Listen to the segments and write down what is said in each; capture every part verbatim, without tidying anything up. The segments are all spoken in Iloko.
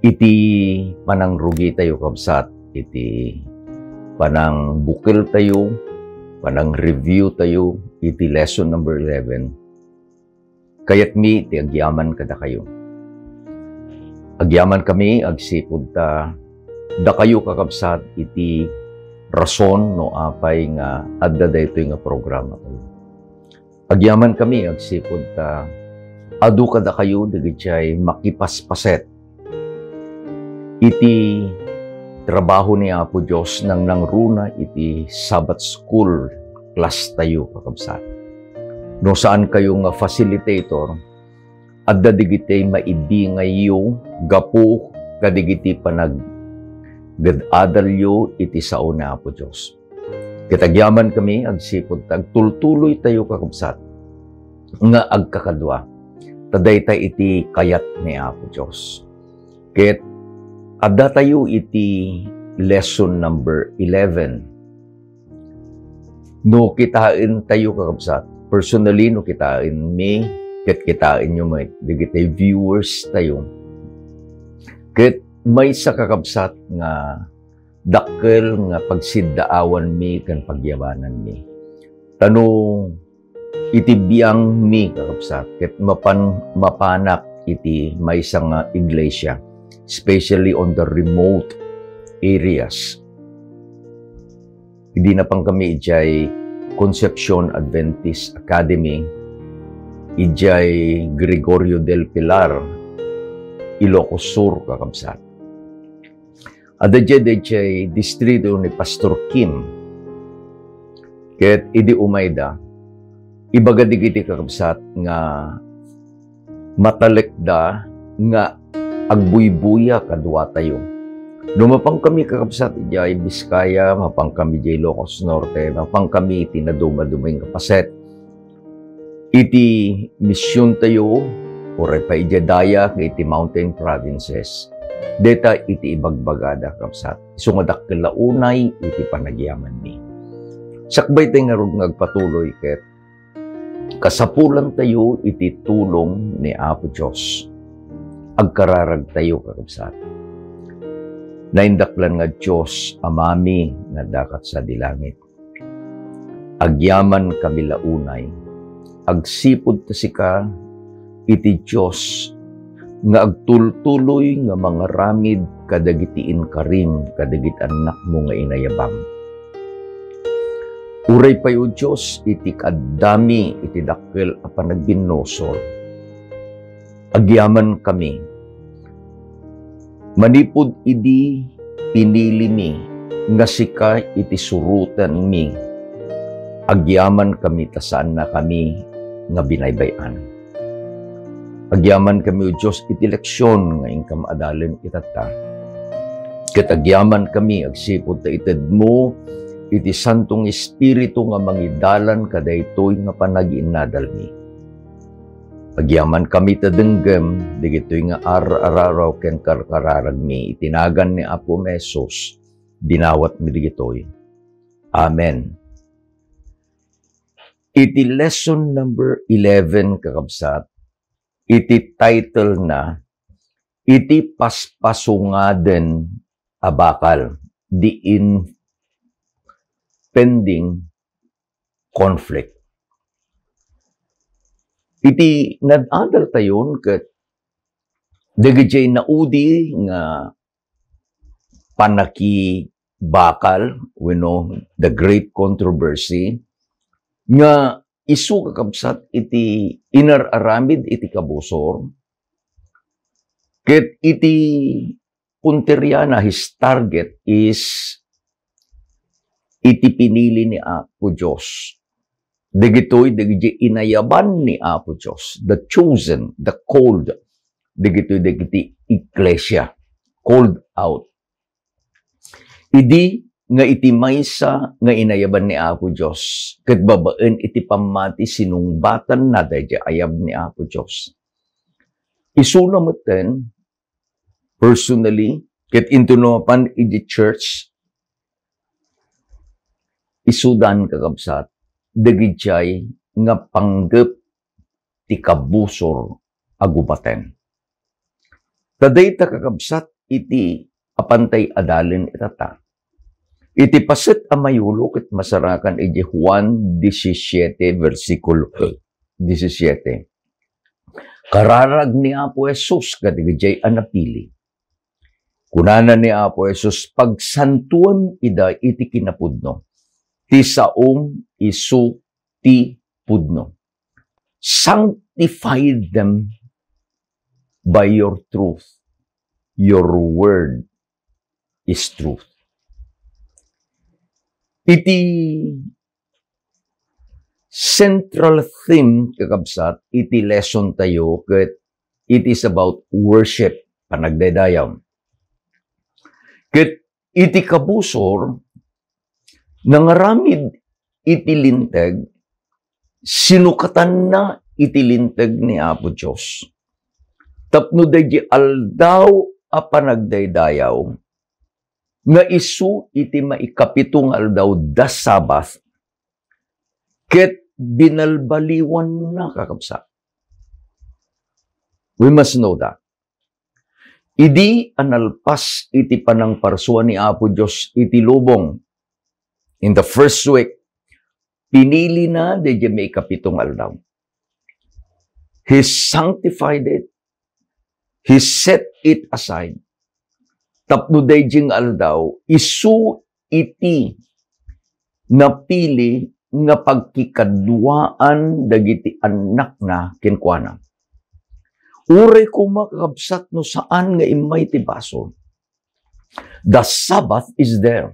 Iti panangrugi tayo, kabsat, iti panangbukel tayo, panang-review tayo, iti lesson number eleven, kayatmi ti agyaman kadakayo. Agyaman kami agsipud ta dakayo, kakabsat, iti rason no apay nga adda daytoy nga programa tayo. Agyaman kami agsipud ta adu kadakayo dagiti makipaspaset iti trabaho ni Apo Dios, nangnangruna iti Sabbath School class tayo, kakabsat. No saan kayo nga facilitator, adda digiti maibingayyo gapu kadagiti panagad-adalyo iti sao ni Apo Dios. Ket agyaman kami agsipud ta agtultuloy tayo, kakabsat, nga agkakadua. Ta dayta iti kayat ni Apo Dios. Ket adda tayo iti lesson number eleven. No kitaen tayo, kakabsat, personally, no kitaen mi, ket kitaen nyo met, dagiti viewers tayo, ket maysa, kakabsat, nga dakkel nga pagsiddaawanmi ken pagyamananmi. Ta no iti biangmi, kakabsat, ket mapan-, mapanak iti maysa nga iglesia, especially on the remote areas. Idi napan kami idiay Concepcion Adventist Academy, idiay Gregorio del Pilar, Ilocos Sur, kakabsat. Adda idiay, idiay distrito ni Pastor Kim. Ket idi umayda, ibaga digiti, kakabsat, nga matalekda nga agbuybuya kaduatayo. No mapan kami, kakabsat, idiay Vizcaya, mapan kami idiay Ilocos Norte, mapan kami iti nadumaduma nga paset, iti misiontayo, uray pay idiay daya nga iti mountain provinces. Dayta iti ibagbagada, kabsat. Isu nga dakkel la unay iti panagyamanmi. Sakbay tay ngarud nga agpatuloy ket kasapulantayo iti tulong ni Apo Dios. Agkararagtayo, kakabsat. Naindaklan nga Dios, Amami nga adda ket sadi langit. Agyaman kami la unay, agsipud ta sika iti Dios nga agtultuloy nga mangaramid kadagiti inkarim kadagiti annakmo nga inayabam. Uray pay, O Dios, iti kaaddami iti dakkel a panagbinnusor. Agyaman kami manipud idi pinilimi nga sika iti surotenmi. Agyaman kami ta saanna kami nga binaybay-an. Agyaman kami, O Dios, iti leksion nga inkam adalen itatta. Ket agyaman kami agsipud ta itedmo iti Santo nga Espiritu nga mangidalan kadaytoy nga panagiinnadalmi. Agyaman kami ta denggem dagitoy nga ar-araraw ken karkararagmi iti nagan ni Apo Jesus, dinawatmi dagitoy. Amen. Iti lesson number eleven, kakabsat, iti title na, iti paspasungaden a bakal, the impending conflict. Iti nad-adal tayon ket dagiti naudi nga panakibakal, wenno the great controversy, nga isu, kakabsat, iti inar-aramid iti kabusor, ket iti punteriana, his target is iti pinili ni Apo Dios. Dagitoy dagiti inayaban ni Apo Dios, the chosen, the called, dagitoy dagiti iglesia, called out. Idi nga iti maysa nga inayaban ni Apo Dios, ket babaen iti pammati, sinungbatanna daydi ayab ni Apo Dios. Isuna metten, personally, ket intono mapan iti church, isudan, kakabsat, dagidiay nga panggep ti kabusor a gubaten. Ta dayta, kakabsat, iti apantay adalen itata. Iti paset a mayulo ket masarakan iti Juan disisiete, bersikulo disisiete. Kararag ni Apo Jesus kadagiti a napili. Kunana ni Apo Jesus, "Pagsantuem ida iti kinapudno. Ti saom isu ti pudno. Sanctify them by your truth. Your word is truth." Iti central theme, kakabsat, iti lesson tayo, ket it is about worship, panagdaydayaw. Ket iti kabusor, nangaramid iti linteg, sinukatanna iti linteg ni Apo Dios. Tapno daydi aldaw a panagdaydayaw, nga isu iti maikapito nga aldaw da Sabbath, ket binalbaliwanna, kakabsat. We must know that. Idi a nalpas iti panangparsua ni Apo Dios iti lubong, in the first week, pinilina daydi maikapito nga aldaw. He sanctified it. He set it aside. Tapno daydi nga aldaw, isu iti napili nga pagkikaduaan dagiti annakna kenkuana. Uray koma, kakabsat, no saan nga immay ti basol, the Sabbath is there.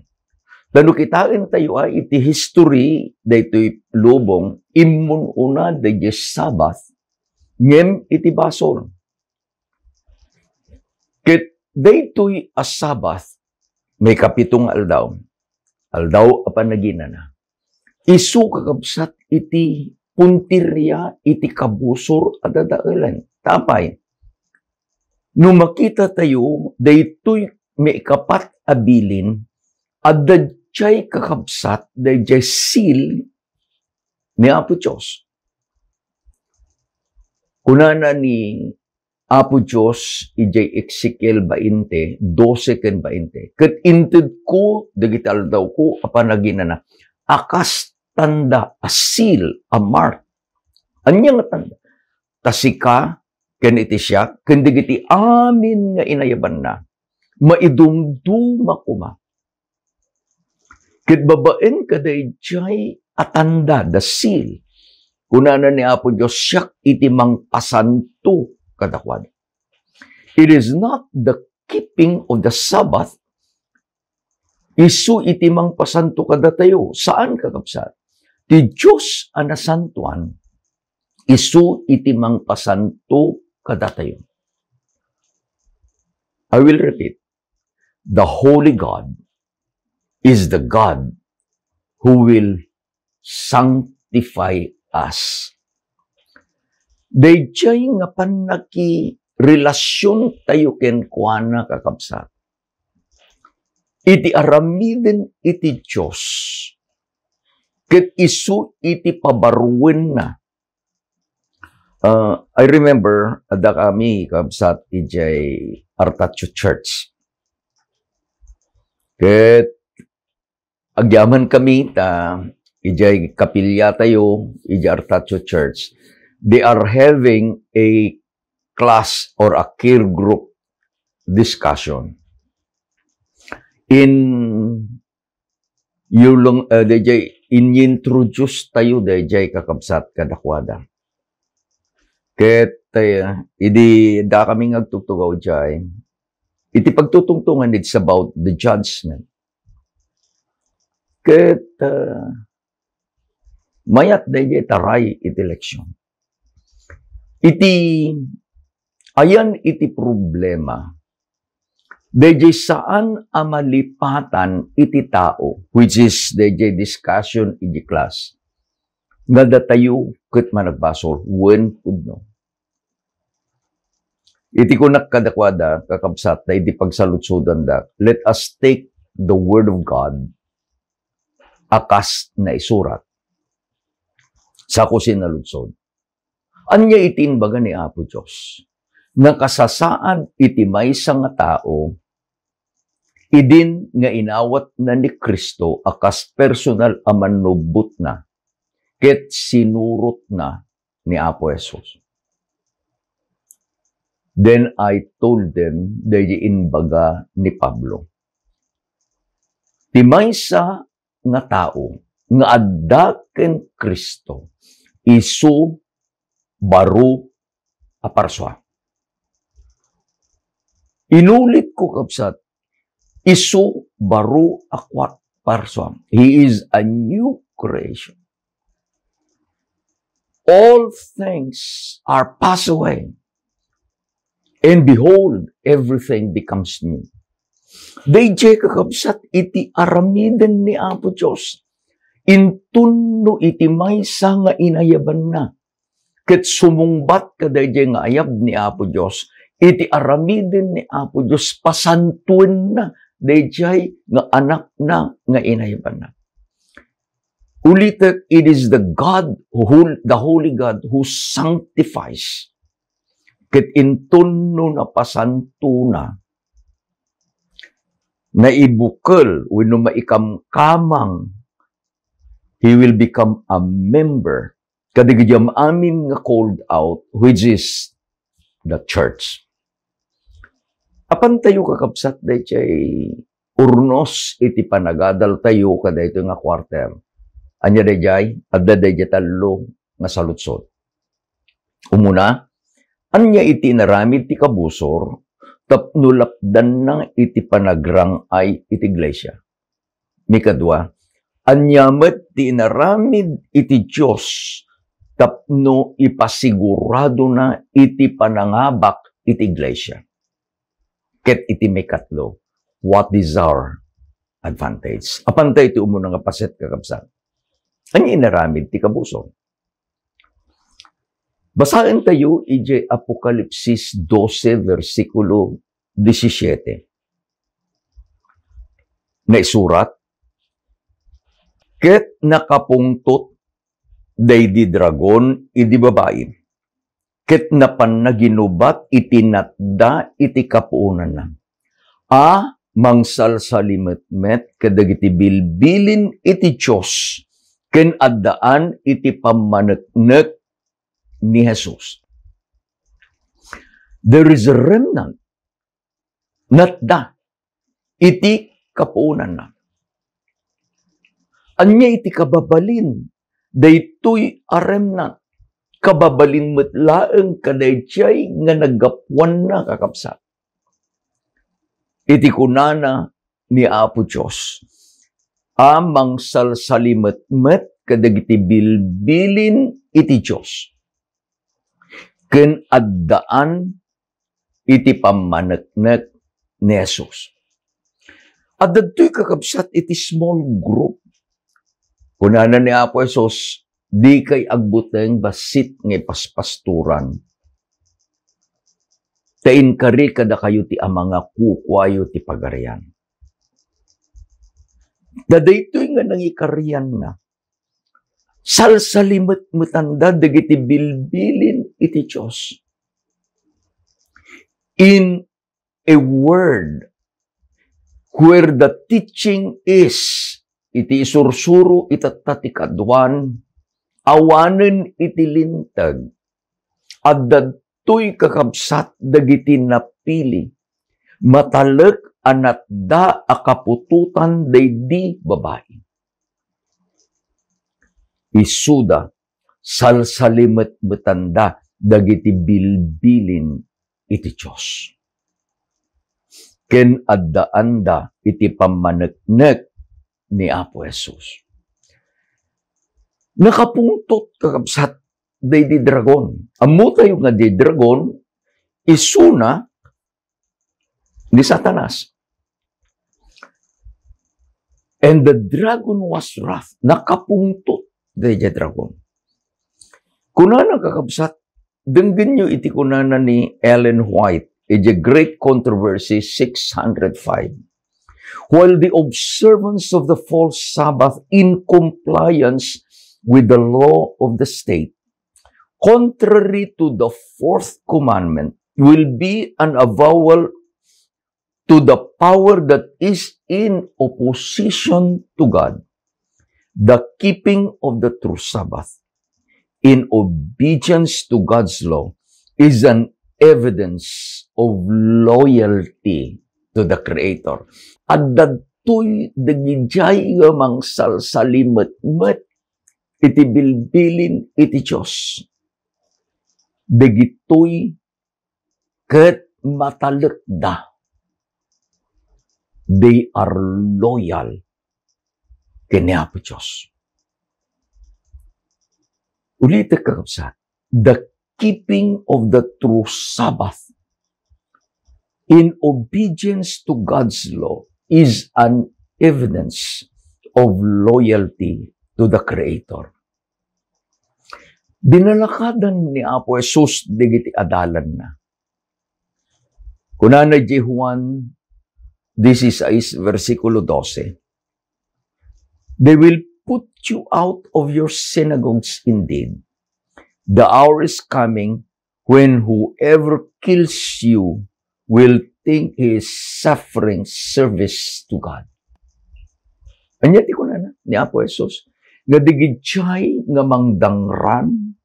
Ta no kitaen tayo a iti history daytoy lubong, immun-una daydi Sabbath ngem iti basol. Ket daytoy a Sabbath, maikapito nga aldaw, aldaw a panaginana, isu, kakabsat, iti puntirria iti kabusor a dadaelen. Ta apay, no makita tayo, daytoy maikapat a bilin, adda diay, kakabsat, daydiay seal ni Apo Dios. Kunana ni Apo Dios idiay Ezekiel bainte, dose ken bainte, "Ket intedko dagiti aldawko a panaginana a kas tanda, a seal, a mark." Ania nga tanda? Ta sika ken iti siak ken dagiti amin nga inayabanna, maidumduma koma. Ket babaen kadaydiay a tanda, the seal, kunana ni Apo Dios, "Siak iti mangpasanto kadakuada." It is not the keeping of the Sabbath, isu iti mangpasanto kadatayo. Saan, kakabsat. Ti Dios a nasantoan, isu iti mangpasanto kadatayo. I will repeat. The Holy God is the God who will sanctify us. Daydiay nga pannakirelasion tayo kenkuana, kakabsat, iti aramiden iti Dios, ket isu iti pabaruenna. Uh, I remember, adda kami, kabsat, idiay Artatio Church. Ket agyaman kami ta idiay kapilya tayo, idiay Artatio Church, they are having a class or a care group discussion. In yulong, uh, dayjay, inintroduce tayo dayjay, kakabsat, kadakuada. Ket, uh, idi da kami nga agtugtugaw jay, iti pagtutungtungan, it's about the judgment. Ket, uh, mayat dayjay taray iti leksyon. Iti ayan iti problema, dayjay saan a malipatan iti tao, which is dayjay discussion iti class, nga datayo ket managbasol, wen pudno. Iti kunak kadakuada, kakabsat, ta iti pagsaludsodanda, let us take the word of God a kas naisurat. Sako sinaludsod. Ania iti imbaga ni Apo Dios? nakasasaad iti maysa nga tao, idin nga inawatna ni Cristo a kas personal a mannubbotna, ket sinurotna ni Apo Jesus. Then I told them, daydi imbaga ni Pablo, ti maysa nga tao nga adda ken Cristo, isu baro a parsua. Inulitko, kabsat, isu baro a kwa-, parsua. He is a new creation. All things are passed away. And behold, everything becomes new. Daydiay, kakabsat, iti aramiden ni Apo Dios, inton no iti maysa nga inayabanna, ket sumungbat kadaydiay nga ayab ni Apo Dios, iti aramiden ni Apo Dios, pasantuenna daydiay nga anakna nga inayabanna. Ulitek, it is the God who, the Holy God who sanctifies. Ket inton no napasantona, naibukel wenno maikamkamang, he will become a member kadagiti am-amin nga called out, which is the church. Apan tayo, kakabsat, daydiay urnos iti panagadaltayo kadaytoy nga quarter. Ania daydiay? Adda daydiay tallo nga saludsod. Umuna, ania iti inaramid ti kabusor tapno lapdanna iti panagrang-ay iti iglesia? Mikadua, ania met ti inaramid iti Dios tapno ipasiguradona iti panangabak iti iglesia? Ket iti mikatlo, what is our advantage? Apan tayo iti umuna nga paset, kakabsat. Ania inaramid ti kabusor? Basaen tayo idiay Apokalipsis dose, bersikulo disisiete. Naisurat, "Ket nakapungtot daydi dragon idi babai, ket napanna ginubat iti natda iti kapuonanna, a mangsalsalimetmet kadagiti bilbilin iti Dios, ken addaan iti pammaneknek ni Jesus." There is a remnant, natda iti kapuonanna. Ania iti kababalin daytoy a remnant? Kababalin met laeng kadaydiay nga naggapuanna, kakabsat. Iti kunana ni Apo Dios, a mangsalsalimetmet kadagiti bilbilin iti Dios, ken addaan iti pammaneknek ni Jesus. Adda daytoy, kakabsat, iti small group. Kunana ni Apo Jesus, "Dikay agbuteng bassit nga ipaspastoran, ta inkari kadakayo ti Ama nga kukuayo ti pagarian." Ta daytoy nga nangikarianna, salsalimetmetanda dagiti bilbilin iti Dios. In a word where the teaching is, iti isursuro itatta ti kaduan, awanen iti linteg, adda daytoy, kakabsat, dagiti napili, matalek a natda a kaputotan daydi babai. Isuda, salsalimetmetanda dagiti bilbilin iti Dios, ken addaanda iti pammaneknek ni Apo Jesus. Nakapungtot, kakabsat, daydi dragon. Ammotayo nga di dragon, isuna ni Satanas. "And the dragon was wrath." Nakapungtot daydi dragon. Kunana, kakabsat, denggenyo iti kunana ni Ellen White iti Great Controversy six hundred five. "While the observance of the false Sabbath in compliance with the law of the state, contrary to the fourth commandment, will be an avowal to the power that is in opposition to God. The keeping of the true Sabbath in obedience to God's law is an evidence of loyalty to the Creator. Adda dagitoy dagidiay nga mangsalsalimetmet iti bilbilin iti Dios. Dagitoy ket matalekda. They are loyal ken ni Apo Dios. Ulitek, kakabsat, the keeping of the true Sabbath in obedience to God's law is an evidence of loyalty to the Creator. Dinalakadan ni Apo Jesus dagiti adalanna. Kunana idiay Juan dieciséis, versikulo dose, "They will put you out of your synagogues indeed. The hour is coming when whoever kills you will think he is suffering service to God." Ania ti kunana ni Apo Jesus? Nga digidiay nga mangdangran,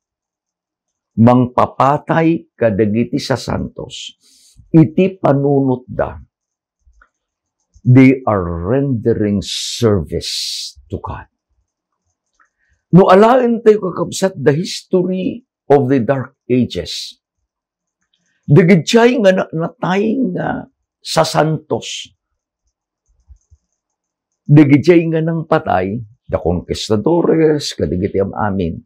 mangpapatay kadagiti sasantos iti panunotda, they are rendering service to God. No alaentayo, kakabsat, the history of the Dark Ages, dagidiay nga na-, natay nga sasantos, dagidiay nga nangpatay, the conquistadores, kadagiti am-amin,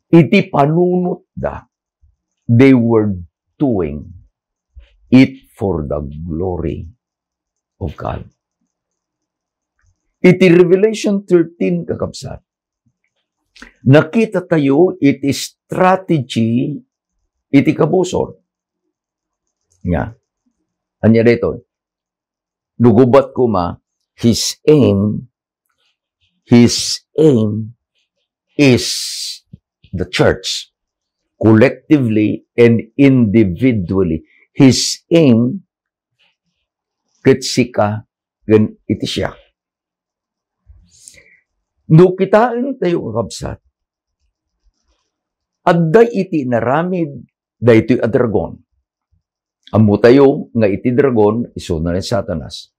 iti panunotda, they were doing it for the glory of God. Iti Revelation thirteen, kakabsat, nakita tayo iti strategy iti kabusor. Nya, ania daytoy? No gubat koma, his aim, his aim is the church, collectively and individually. His aim ket sika ken iti siak. No kitaen tayo, kakabsat, adda iti inaramid daytoy a dragon. Ammo tayo nga iti dragon, isuna ni Satanas.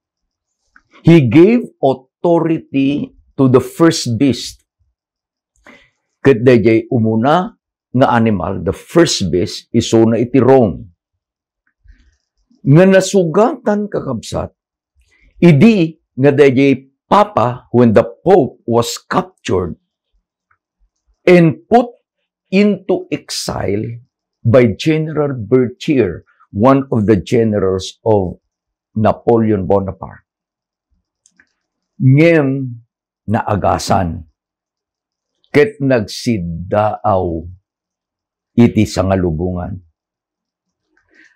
He gave authority to the first beast. Ket daydiay umuna nga animal, the first beast, isuna iti Rome. Nga nasugatan, kakabsat, idi nga daydiay Papa, when the Pope was captured and put into exile by General Berthier, one of the generals of Napoleon Bonaparte. Ngem naagasan ket nagsiddaaw iti sangalubongan.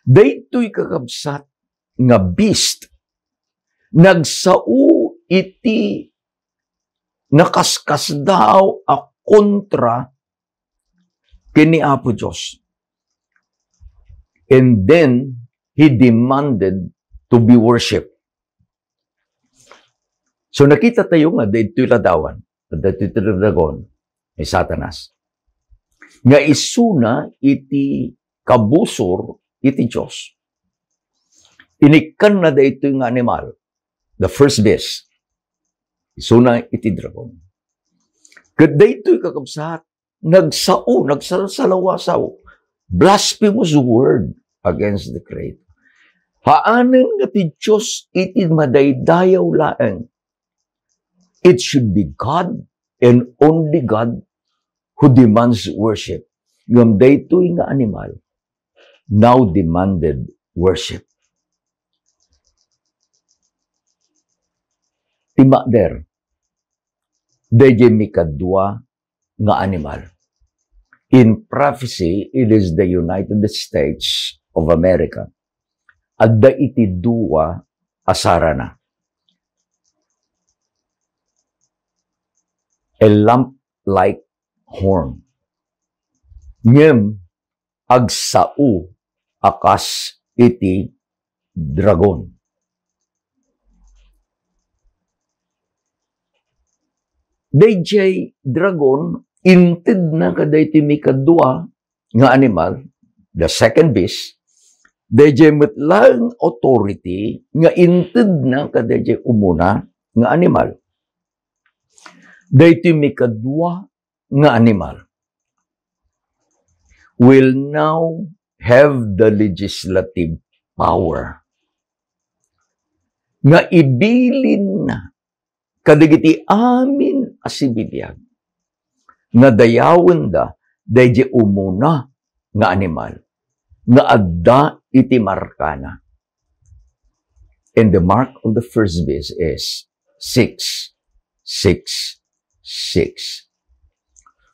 Daytoy, kakabsat, nga beast nagsao iti nakaskasdaaw a kontra ken ni Apo Dios. And then, he demanded to be worshipped. So, nakita tayo nga daytoy ladawan, daytoy ti dragon, ni Satanas, nga isuna iti kabusor iti Dios. Inikkanna daytoy nga animal, the first beast. Isuna iti dragon. Ket daytoy, kakabsat, nagsao, nagsalsalawasaw. Blasphemous word against the Creator. Haanen nga ti Dios iti madaydayaw laeng. It should be God and only God who demands worship. Ngem daytoy nga animal now demanded worship. Ti mader, daydiay mikadua nga animal. In prophecy, it is the United States of America. Adda iti dua a sarana. A lamp-like horn. Ngem, agsao a kas iti dragon. Dayjay dragon, intedna kadaytoy mikadua nga animal, the second beast, dayjay met laeng authority nga intedna kadayjay umuna nga animal. Daytoy mikadua nga animal will now have the legislative power nga ibilinna kadagiti amin a sibibiag nga dayawenda dayjay umuna nga animal nga adda iti markana. And the mark of the first beast is six six six.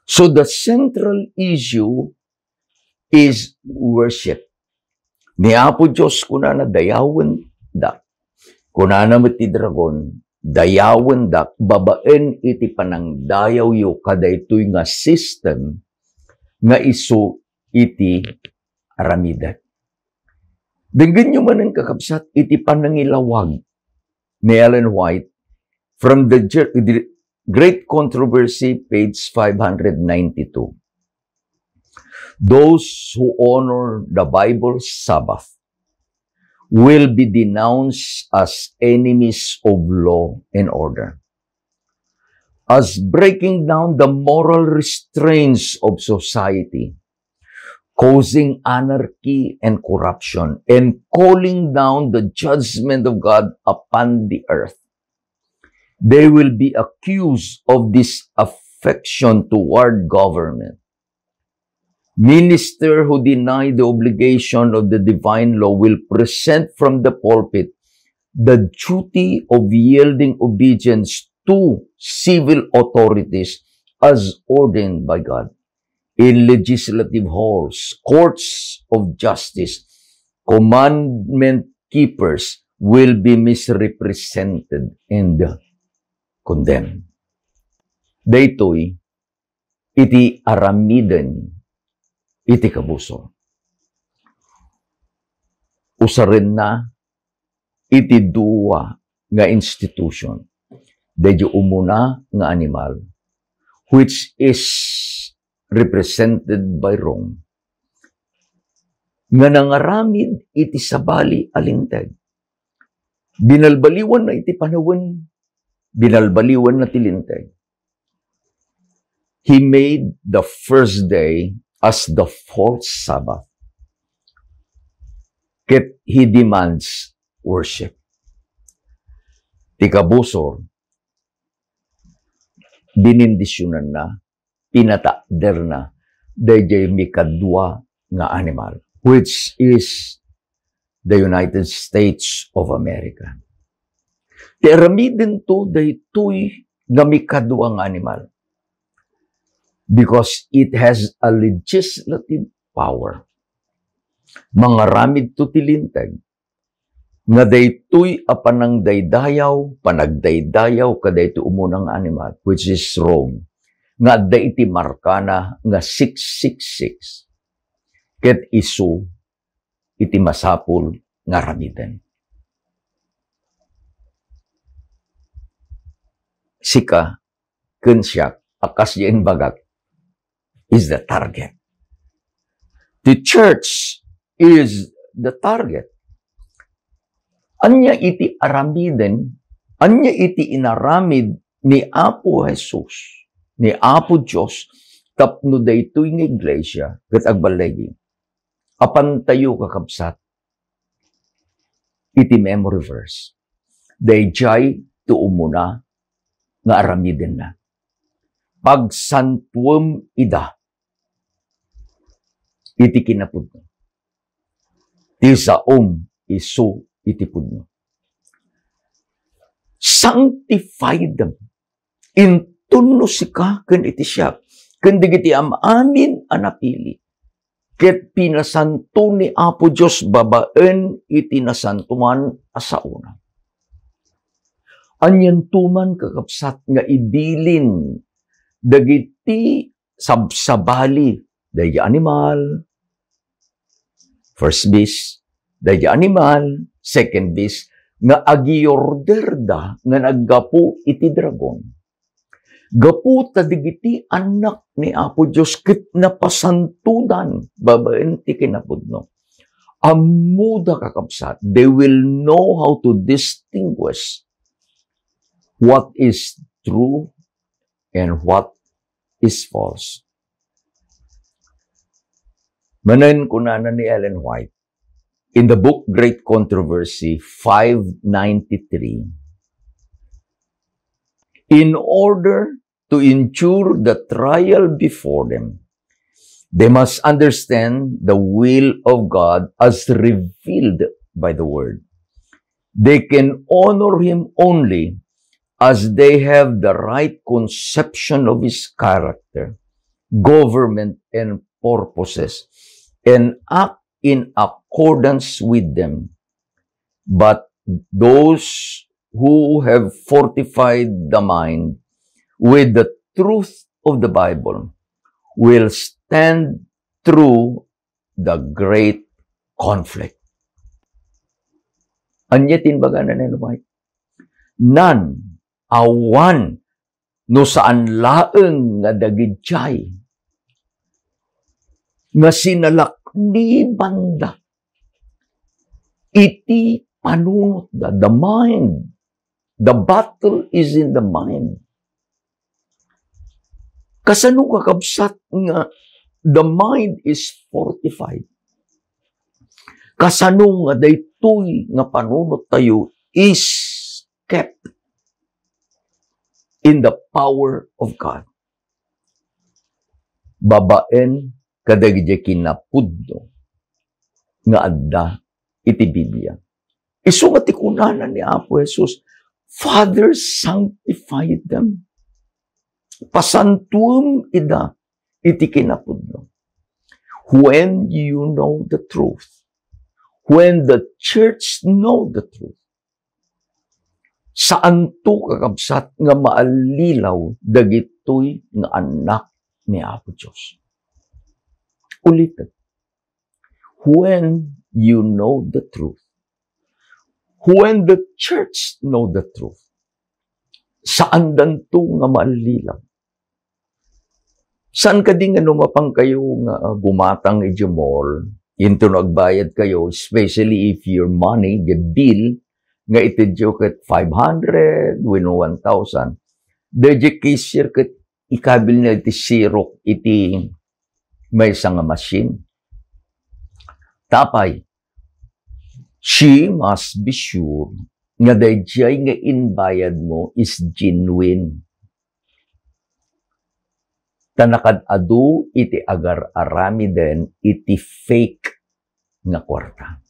So the central issue is worship. Ni Apo Dios, kunana, dayawenda. Kunana met ti dragon, dayawendak babaen iti panangdayawyo kadaytoy nga system nga isu iti aramidek. Denggenyo manen, kakabsat, iti panangilawag ni Ellen White from the Jer-, the Great Controversy, page five hundred ninety-two. Those who honor the Bible Sabbath will be denounced as enemies of law and order, as breaking down the moral restraints of society, causing anarchy and corruption, and calling down the judgment of God upon the earth. They will be accused of disaffection toward government. Minister who deny the obligation of the divine law will present from the pulpit the duty of yielding obedience to civil authorities as ordained by God. In legislative halls, courts of justice, commandment keepers will be misrepresented and condemned. Daytoy iti aramiden iti kabusor. Usarenna iti dua nga institution. Daydi umuna nga animal, which is represented by Rome, nga nangaramid iti sabali a linteg. Binalbaliwanna iti panawen, binalbaliwanna ti linteg. He made the first day as the false Sabbath. Ket he demands worship. Ti kabusor, binindisyonanna, pinatakderna dayjay mikadua nga animal, which is the United States of America. Ti aramidento daytoy nga mikadua nga animal because it has a legislative power. Mangaramidto ti linteg nga daytoy a panangdaydayaw, panagdaydayaw kadaytoy umuna nga animal, which is Rome, nga adda iti markana nga six six six, ket isu iti masapul nga aramiden. Sika ken siak a kasdiay imbagak is the target. The church is the target. Ania iti aramiden, ania iti inaramid ni Apo Jesus, ni Apo Dios, tapno daytoy nga iglesia ket agballigi? Apantayo, kakabsat, iti memory verse. Dayjay ti umuna nga aramidenna. Pagsantuem ida iti kinapudno. Ti saom isu iti pudno. Sanctify them. Inton no sika ken iti siak, ken dagiti am-amin a napili, ket pinasanto ni Apo Dios babaen iti nasantoan a saona. Anianto man, kakabsat, nga ibilin dagiti sabsabali, daydi animal, First beast, daydi animal, second beast, nga agiorderda nga naggapu iti dragon. Gapu ta dagiti annak ni Apo Dios ket napasantodan babaen ti kinapudno. Ammoda, kakabsat, they will know how to distinguish what is true and what is false. Manen kunana ni Ellen White, in the book Great Controversy five ninety-three, in order to endure the trial before them, they must understand the will of God as revealed by the Word. They can honor Him only as they have the right conception of His character, government, and purposes, and act in accordance with them. But those who have fortified the mind with the truth of the Bible will stand through the great conflict. Ania ti imbagana ni Ellen White? None, awan, no saan laeng nga dagidiay nga sinalaknibanda iti panunotda, the mind. The battle is in the mind. Kasano, kakabsat, nga the mind is fortified? Kasano nga daytoy nga panunottayo is kept in the power of God? Babaen kadagiti kinapudno nga adda iti Biblia. Isu nga ti kunana ni Apo Jesus, "Father, sanctify them." Pasantuem ida iti kinapudno. When you know the truth, when the church know the truth, saanto, kakabsat, nga maallilaw dagitoy nga annak ni Apo Dios. Ulitek, when you know the truth, when the church know the truth, saandanto nga maallilaw. Saan kadi nga no mapankayo nga, ah, gumatang iti mall, into no agbayad kayo, especially if your money, the bill, nga itedyo ket five hundred, wenno one thousand, daydi cashier ket ikabil na iti sirok iti maysa nga machine. Tapay, she must be sure nga daydiay nga inbayad mo is genuine. Ta nakad-adu iti agar-aramiden iti fake nga kuarta.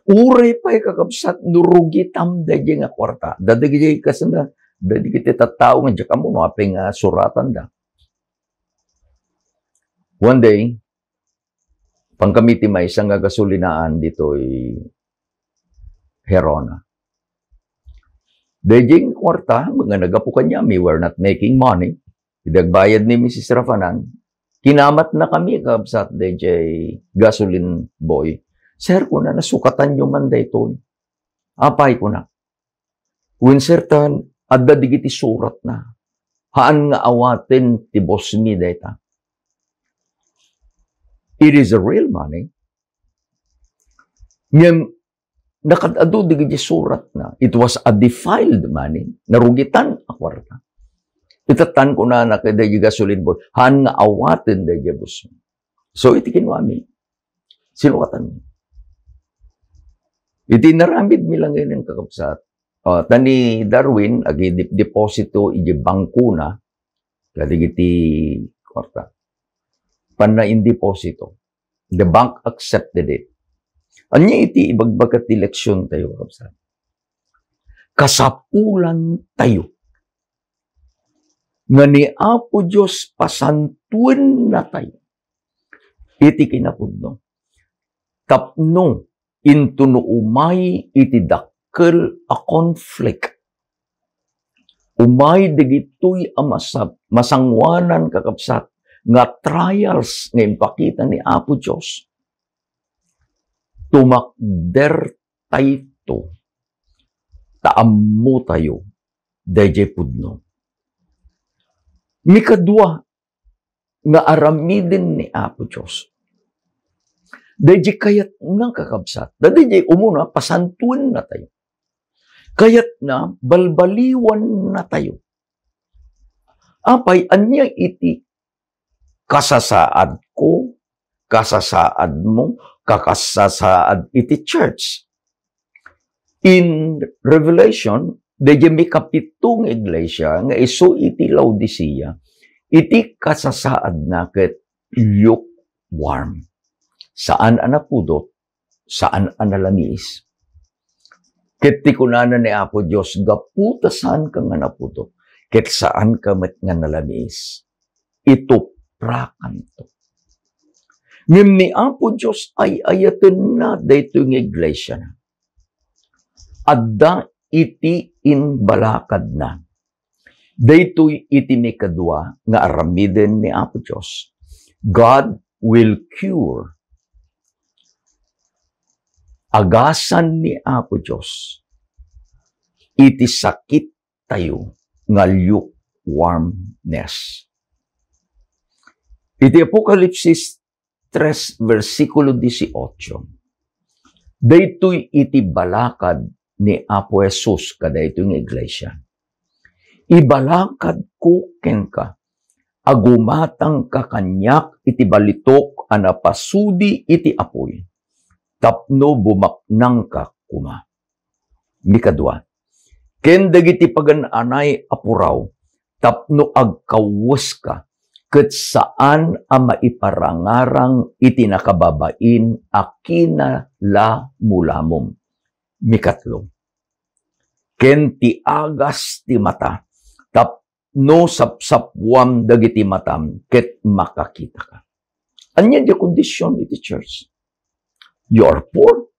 Uray pay, kakabsat, no rugitam daydiay nga kuarta. Dagiti kasano, dagiti tattao nga diak ammo no apay nga suratanda. One day, pankami ti maysa nga gasolinaan ditoy Gerona. Daydiay nga kuarta, nga naggapu kaniami, we were not making money. Idi agbayad ni Missus Rafanan, kinamatnakami, kabsat, daydiay gasoline boy. "Sir," kuna, "nasukatanyo man daytoy." "Apay?" kuna. "Wen, sir, ta adda dagiti suratna. Haan nga awaten ti boss mi dayta." It is a real money. Ngem, nakad-adu dagiti suratna. It was a defiled money. Narugitan a kuarta. Itattan kunana kadagiti gasoline boy, "Haan nga awaten daydiay boss mi." So, iti kinuami, sinukatanmi. Iti inaramidmi laengen, kakabsat, ah, ta ni Darwin, agdep-deposito iti bangkona, kadagiti kuarta. Pannaindeposito. The bank accepted it. Ania iti ibagbaga ti leksiontayo, kakabsat? Kasapulantayo nga ni Apo Dios pasantuennatayo iti kinapudno. Tapno into no umay iti dakkel a conflict, umay dagitoy a masab-, masangoanan, kakabsat, nga trials nga impakita ni Apo Dios, Tumakdertayto ta ammotayo daydiay pudno. Mikadua nga aramiden ni Apo Dios, daydiay kayatna, kakabsat, daydiay umuna, pasantuennatayo. Kayatna, balbaliwannatayo. Apay, ania iti kasasaadko, kasasaadmo, kakasasaad iti church? In Revelation, daydiay mikapito nga iglesia nga isu iti Laodicea, iti kasasaadna ket lukewarm. Saan a napudot, saan a nalamiis. Ket ti kunana ni Apo Dios, gapu ta saanka nga napudot, ket saanka met nga nalamiis, ituprakanto. Ngem ni Apo Dios ay-ayatenna daytoy nga iglesia na. Adda iti imbalakadna. Daytoy iti mikadua nga aramiden ni Apo Dios. God will cure. Agasan ni Apo Dios iti sakit tayo nga lukewarmness. Iti Apokalipsis tres, bersikulo dieciocho, daytoy iti balakad ni Apo Jesus kadaytoy nga iglesia. Ibalakadko kenka a gumatangka kaniak iti balitok a napasudi iti apuy, tapno bumaknangka koma. Mikadua, ken dagiti pagan-anay a puraw tapno agkawweska, ket saan a maiparangarang iti nakababain a kinalamulamom. Mikatlo, ken ti agas ti mata tapno sapsapuam dagiti matam ket makakitaka. Ania ti kondisyon iti church? You are poor,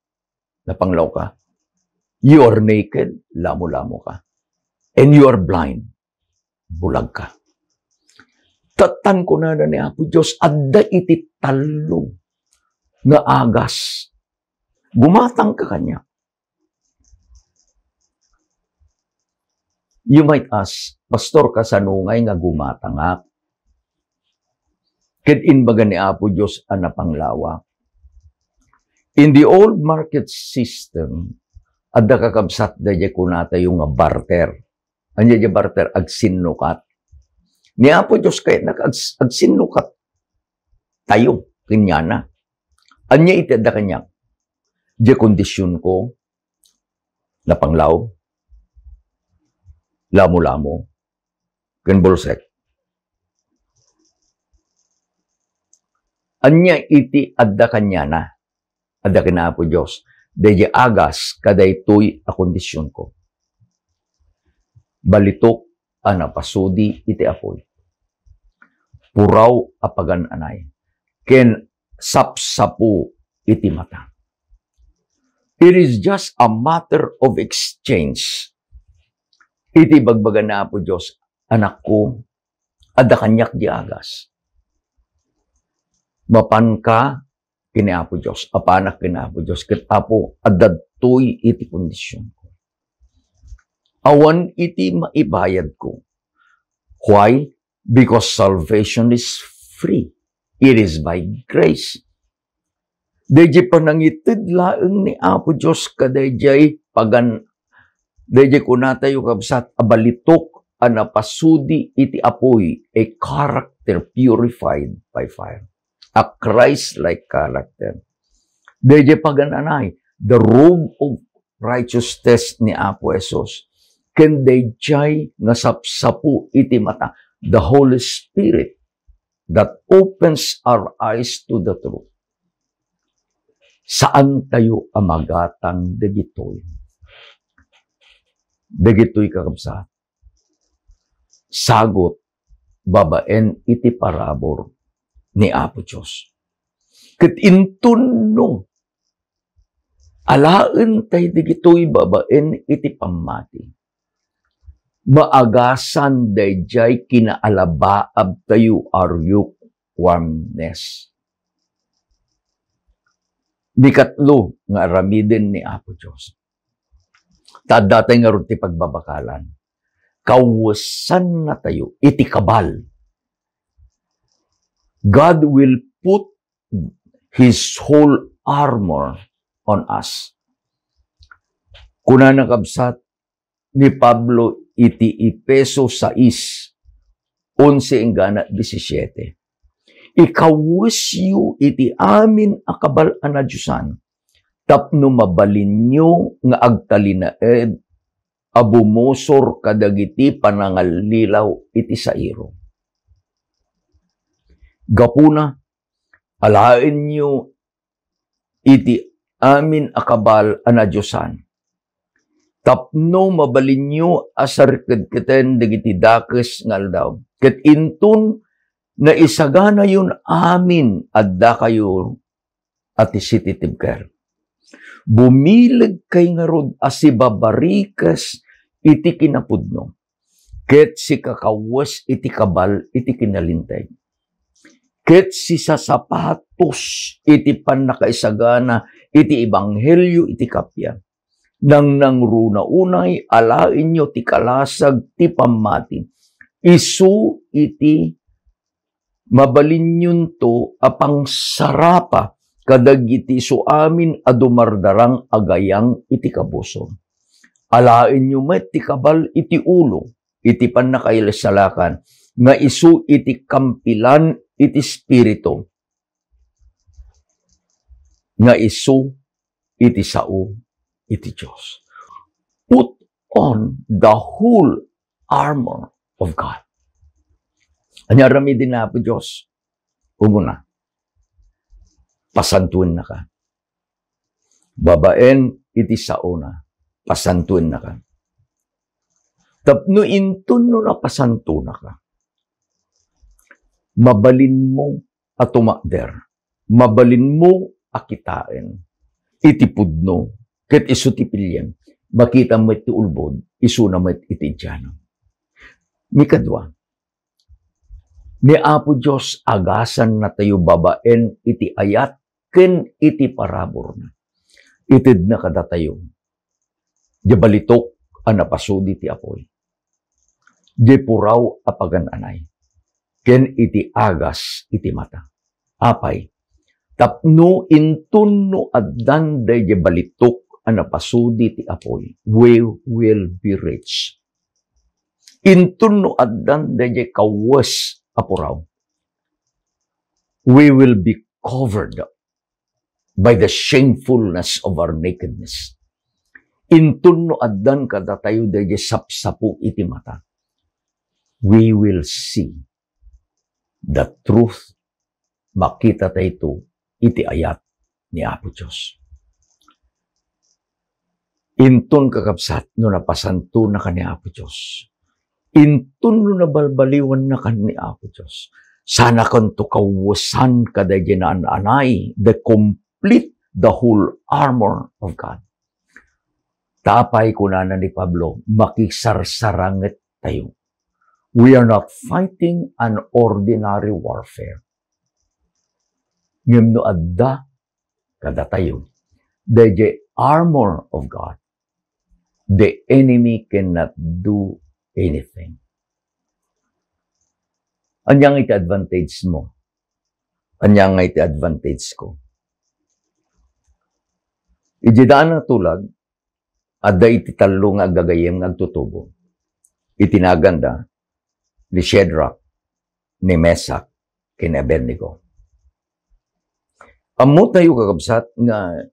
napanglawka. You are naked, lamulamoka. And you are blind, bulagka. Tattan kunana ni Apo Dios, adda iti tallo nga agas. Gumatangka kaniak. You might ask, "Pastor, kasano ngay nga gumatangak?" Ket imbaga ni Apo Dios a napanglawak. In the old market system, adda, kakabsat, daydiay kunatayo nga barter. Ania diay barter? Agsinnukat. Ni Apo Dios kayatna nga ags-, agsinnukat tayo kenkuana. Ania iti adda kaniak? Diay kondisionko, napanglaw, lamulamo, ken bulsek. Ania iti adda kenkuana? Adda ken Apo Dios, daydiay agas kadaytoy a kondisionko. Balitok a napasudi iti apuy. Puraw a pagan-anay. Ken sapsapo iti mata. It is just a matter of exchange. Iti ibagbaga ni Apo Dios, "Anakko, adda kaniak diay agas. Mapanka ken Apo Dios, apanak ken Apo Dios, ket Apo, adda daytoy iti kondisionko." Awan iti maibayadko. Why? Because salvation is free. It is by grace. Daydiay panangited laeng ni Apo Dios kadaydiay pagan-, daydiay kunatayo, kabsat, a balitok a napasudi iti apuy, a character purified by fire. A Christ-like character. Daydiay pagan-anay, the robe of righteousness ni Apo Jesus. Ken daydiay nga sapsapo iti mata, the Holy Spirit that opens our eyes to the truth. Saan tayo a magatang dagitoy. Dagitoy, kakabsat, sagut babaen iti parabur ni Apo Dios. Ket inton no alaen tay dagitoy babaen iti pammati, maagasan daydiay kinaalabaab tayo a lukewarmness. Mikatlo nga aramiden ni Apo Dios. Ta adda tay ngarud ti pagbabakalan. Kawesanna tayo iti kabal. God will put His whole armor on us. Kunana kabsat ni Pablo iti Efeso sais, onse inggana disisiete, "Ikawesyo iti amin a kabal a nadiosan, tapno mabalinyo nga agtalinaed a bumusor kadagiti panangallilaw iti sairo." Gapuna, alaenyo iti amin a kabal a nadiosan, tapno mabalinyo a sarkedketen dagiti dakes nga aldaw. Ket inton naisaganayon amin, addakayo a ti sititibker. Bumileg kay ngarud a sibabarikes iti kinapudno, ket sikakawes iti kabal iti kinalinteg, ket sisasapatos iti pannakaisagana iti ebanghelio iti kappia. Nangnangruna unay, alaenyo ti kalasag ti pammati. Isu iti mabalinyonto a pangsarapa kadagiti isu amin a dumardarang a gayang iti kabusor. Alaenyo met ti kabal iti ulo, iti pannakaisalakan, nga isu iti kampilan iti Espiritu, nga isu iti sao iti Dios. Put on the whole armor of God. Ania aramiden ni Apo Dios? Umuna, pasantuennaka. Babaen iti saona, pasantuennaka. Tapno inton no napasantonaka, mabalinmo a tumakder, mabalinmo a kitaen iti pudno, ket isu ti piliem. Makita met ti ulbod, isuna met iti idianam. Mikadua, ni Apo Dios agasannatayo babaen iti ayat ken iti paraburna. Itedna kadatayo diay balitok a napasudi ti apuy, diay puraw a pagan-anay, ken iti agas iti mata. Apay, tapno inton no addan daydiay balitok a napasudi ti apuy, we will be rich. Inton no addan daydiay kawes a puraw, we will be covered by the shamefulness of our nakedness. Inton no addan kadatayo daydiay sapsapo iti mata, we will see the truth. Makita tayto iti ayat ni Apo Dios. Inton, kakabsat, no napasantonaka ni Apo Dios, inton no nabalbaliwannaka ni Apo Dios, sanakanto kawesan kadaydiay naan-anay, the complete, the whole armor of God. Ta apay, kunana ni Pablo, makisarsaranget tayo. We are not fighting an ordinary warfare. Ngem no adda kadatayo daydiay armor of God, the enemy cannot do anything. Ania nga iti advantage mo? Ania nga iti advantage ko? Iti daan a tulag, adda iti tallo nga aggagayem nga agtutubo. Iti naganda ni Shadrach, ni Meshach, ken ni Abednego. Ammo tayo, kakabsat, nga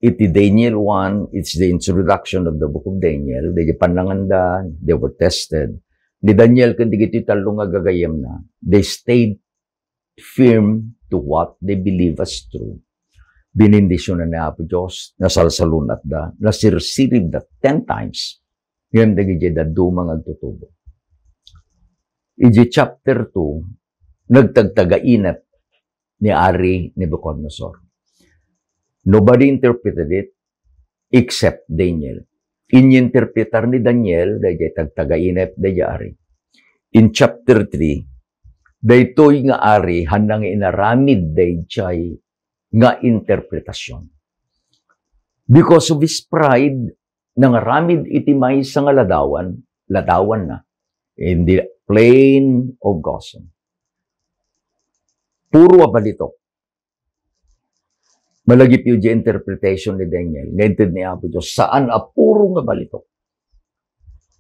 iti Daniel one, it's the introduction of the book of Daniel, daydiay pannanganda, they were tested. Ni Daniel ken dagiti tallo nga gagayemna, they stayed firm to what they believe as true. Binindisionan ni Apo Dios, nasalsalun-atda, nasirsiribda ten times. Ngem dagiti dadduma nga agtutubo. Iti chapter two, nagtagtagainep ni Ari Nebuchadnezzar. Nobody interpreted it except Daniel. Ininterpretar ni Daniel daydiay tagtagainep daydiay ari. In chapter three, daytoy nga ari, haanna nga inaramid daydiay nga interpretasyon. Because of his pride, nangaramid iti maysa nga ladawan, ladawanna, in the plain of Gozan. Puro a balitok. Malagipyo di interpretation ni Daniel, nga inted ni Apo Dios, saan a puro nga balitok.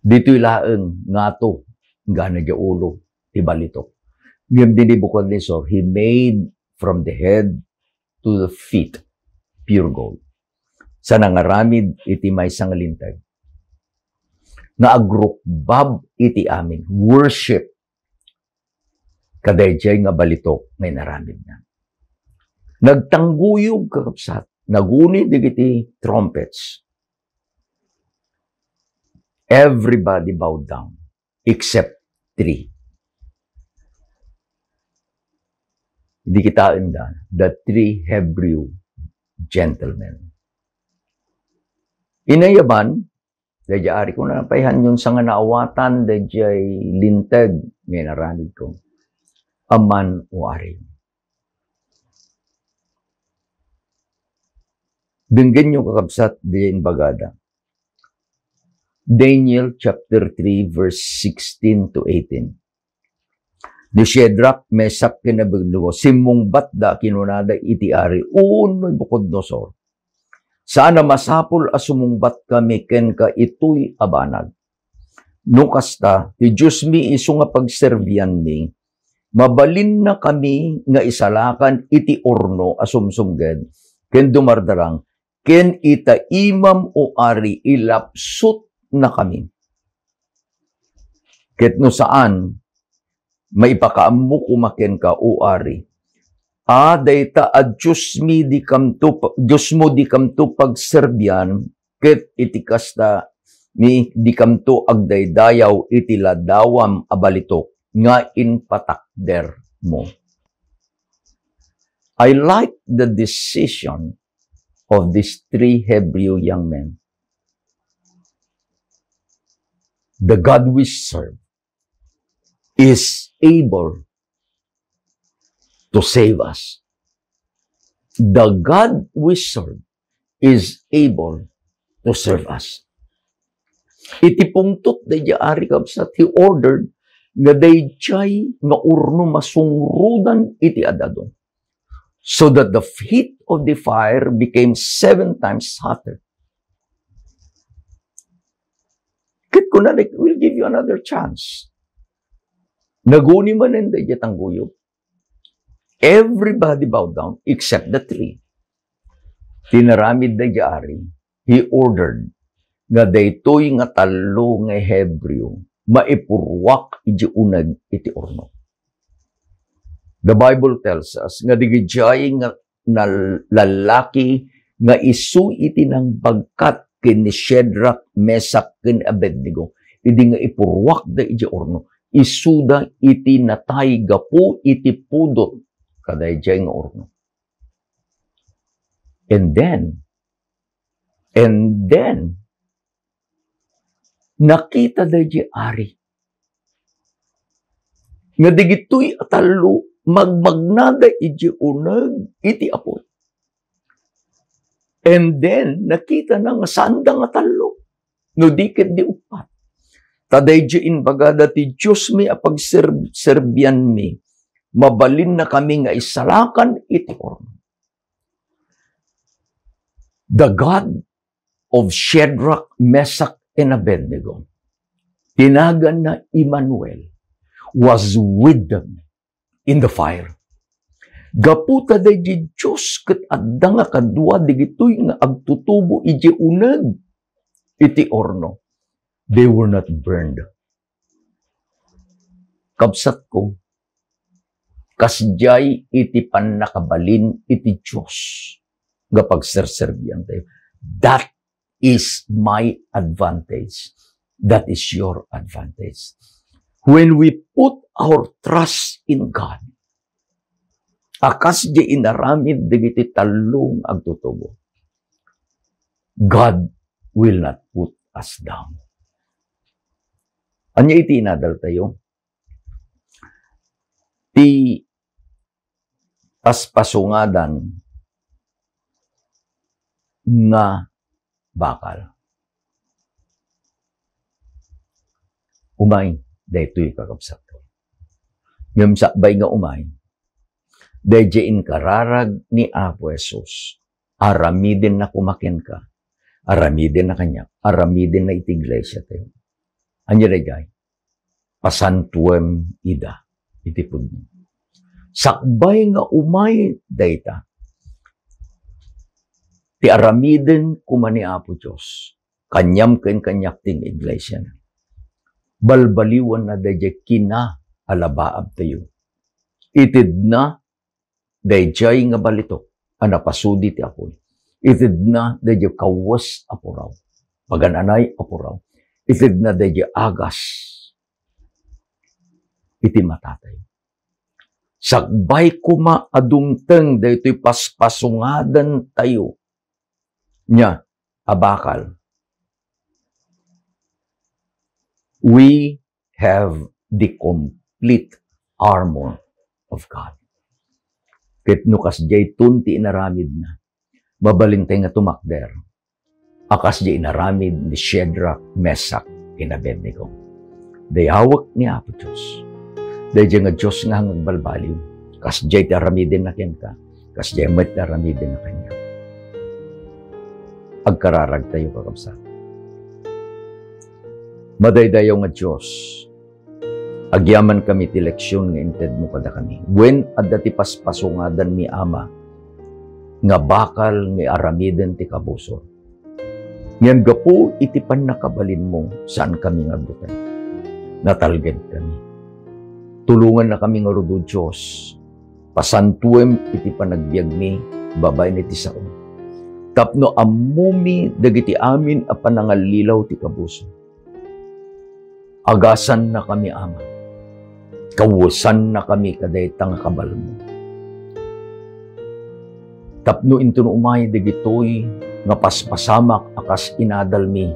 Ditoy laeng ngato, gana di ulo, ti balitok. Ngem ni Nebuchadnezzar, he made from the head to the feet, pure gold. Sa nangaramid iti maysa nga linteg nga agrukbab iti amin, worship, kadaydiay nga balitok nga inaramidna. Nagtangguyog, kakabsat, naguni dagiti trumpets. Everybody bowed down except three. Idi kitaenda, the three Hebrew gentlemen. Inayaban, daydiay ari, kuna pay, hanyon sa nga naawatan daydiay linteg nga inaramidko. Amangan, o ari. Denggenyo, kakabsat, diay imbagada. Daniel chapter three, verse sixteen to eighteen. Ni Shadrach, Meshach, ken Abednego, simmungbatda, kinunada iti ari, "O Nabucodonosor, saan a masapul a sumungbatkami kenka itoy a banag. No kasta, ti Diosmi isu nga pagserbianmi, mabalinnakami nga isalakan iti urno a sumsumged ken dumardarang, ken ita imam, o ari, ilapsutnakami. Ket no saan, maipakaammo koma kenka, o ari, a dayta a Diosmi dikamto pa-, Diosmo dikamto pagserbian, ket iti kasta, ni dikamto agdaydayaw iti ladawam a balitok nga impatakdermo." I like the decision of these three Hebrew young men. The God we serve is able to save us. The God we serve is able to serve us. Iti pungtot daydiay ari, kabsat, he ordered nga daydiay nga urno masungrodan iti ad-adu, so that the heat of the fire became seven times hotter. Ket kuna, like, "We'll give you another chance." Naguni manen daydiay tangguyog. Everybody bowed down except the three. Tinaramid daydiay ari, he ordered nga daytoy nga tallo nga Hebreo maipurruak iti uneg iti urno. The Bible tells us nga dagijay nga nal-, lallaki nga isu iti nangbagkat ken ni Shadrach, Meshach, ken Abednego, idi nga ipurruakda iti urno, isuda iti natay gapu iti pudot kadaydiay nga urno. And then, and then, nakita daydiay ari nga dagitoy a tallo magmagnada idiay uneg iti apuy. And then, nakita na nga saanda nga tallo, no di ket di uppat. Ta daydiay imbagada ti Diosmi a pagserb-, serbianmi, mabalinnakami nga isalakan iti urno. The God of Shadrach, Meshach, and Abednego, tinaganna Emmanuel, was with them in the fire. Gapu ta daydiay Dios ket adda nga kadua dagitoy nga agtutubo idiay uneg iti urno. They were not burned. Kabsatko, kasdiay iti pannakabalin iti Dios nga pagserserbiantayo. That is my advantage. That is your advantage. When we put our trust in God, a kasdiay inaramid dagiti tallo nga agtutubo, God will not put us down. Ania iti inadaltayo? Ti paspasungadan nga bakal. Umay, daytoy, kakabsat. Ngem sakbay nga umay, daydiay inkararag ni Apo Jesus, aramidenna koma kenka, aramidenna kaniak, aramidenna iti iglesia tayo. Ania daydiay? Pasantuem ida iti pudno. Sakbay nga umay dayta, ti aramiden koma ni Apo Dios, kaniam ken kaniak ti iglesiana. Balbaliwanna daydiay kina a labaab tayo. Itedna daydiay nga balitok a napasudi ti apuy. Itedna daydiay kawes a puraw, pagan-anay a puraw. Itedna daydiay agas iti matatayo. Sakbay koma a dumteng daytoy paspasungadan tayo nia a bakal. We have the complete armor of God. Ket no kasdiay ton ti inaramidna, mabalintay nga tumakder a kasdiay inaramid ni Shadrach, Meshach, ken Abednego. Dayawek ni Apo Dios. Daydiay nga Dios nga agbalbaliw. Kasdiay ti aramidenna kenka, kasdiay met ti aramidenna kaniak. Agkararag tayo, kakabsat. Madaydayaw nga Dios, agyamankami ti leksion nga intedmo kadakami. Wen adda ti paspasungadanmi, Ama, nga bakal nga aramiden ti kabusor. Ngem gapu iti pannakabalinmo, saankami nga agbuteng. Natalgedkami. Tulongannakami ngarud, O Dios, pasantuem iti panagbiagmi babaen iti saom, tapno ammomi dagiti amin a panangallilaw ti kabusor. Agasannakami, Ama. Kawesannakami kadayta nga kabalmo. Tapno inton umay dagitoy nga paspasamak a kas inadalmi,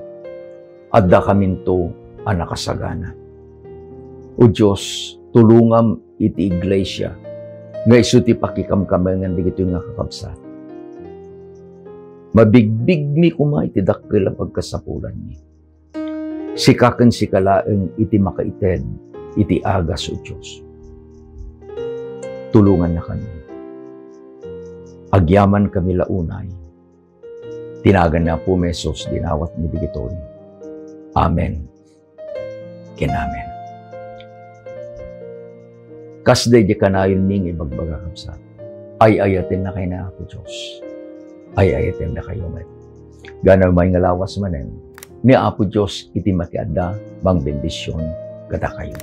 addakaminto a nakasagana. O Dios, tulongam iti iglesia nga isu ti pakikamkamengan dagitoy nga kakabsat. Mabigbigmi koma iti dakkel a pagkasapulanmi. Sika ken sika laeng iti makaited iti agas, O Dios. Tulongannakami. Agyamankami la unay. Ti nagan ni Apomi Jesus, dinawatmi dagitoy. Amen ken amen. Kas daydiay kanayonmi nga ibagbaga, kabsat, ay-ayatennakay ni Apo Dios. Ay-ayatennakayo met. Ganaw may nga lawas manen, ni Apo Dios iti makiadda mangbendision kadakayo.